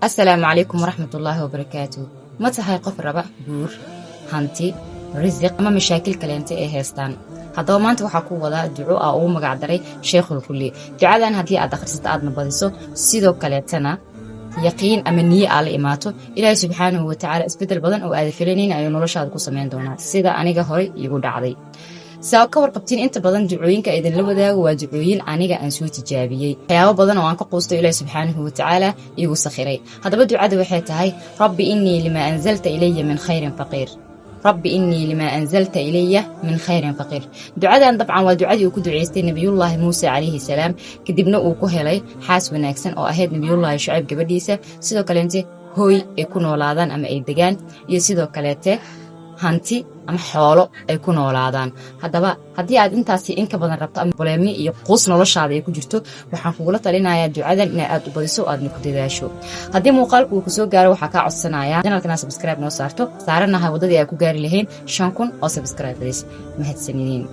Asalaamu calaykum waraxmatullaahi wabarakaatu. Ma tahay qof raba guur, hanti, risiq ama mashaakil kaleente ay haystaan? Haddaba maanta waxaa ku wadaa duco aa ugu magacdaray Sheekhul Kulli. Ducadan haddii aad akhrisato, aadna badiso, sidoo kaleetana yaqiin ama niye aa la imaato, Ilaahay subxaanahu watacaala isbeddel badan oo aada filanayn ayuu noloshaada ku samayn doonaa, sida aniga horey iigu dhacday. Saa ka warqabtiin, inta badan ducooyinka idinla wadaago waa ducooyin aniga aan soo tijaabiyey, waxyaabo badan oo aan ka quusto Ilaahi subxaanahu watacaala iigu sakhiray. Haddaba ducada waxay tahay: "رب إني لما أنزلت إلي من خير فقير، رب إني لما أنزلت إلي من خير فقير." Ducadan dabcan waa ducadii uu ku duceystay Nabiyullaahi Muuse calayhi salaam, kadibna uu ku helay xaas wanaagsan oo ahayd Nabiyullaahi Shucayb gabadhiisa, sidoo kaleente hooy ay ku noolaadaan ama ay degaan, iyo sidoo kaleete hanti ama xoolo ay ku noolaadaan. Haddaba haddii aad intaasi in ka badan rabto ama boleemyo iyo quus noloshaada ay ku jirto, waxaan kugula talinayaa ducadan inaa aad u badiso oo aadna ku dadaasho. Haddii muuqaalku uu kusoo gaaro, waxaa kaa codsanayaa channelkana subscribe noo saarto, saaranahay waddadii aad ku gaari lahayn 5000 oo subscribers. Mahadsanidin.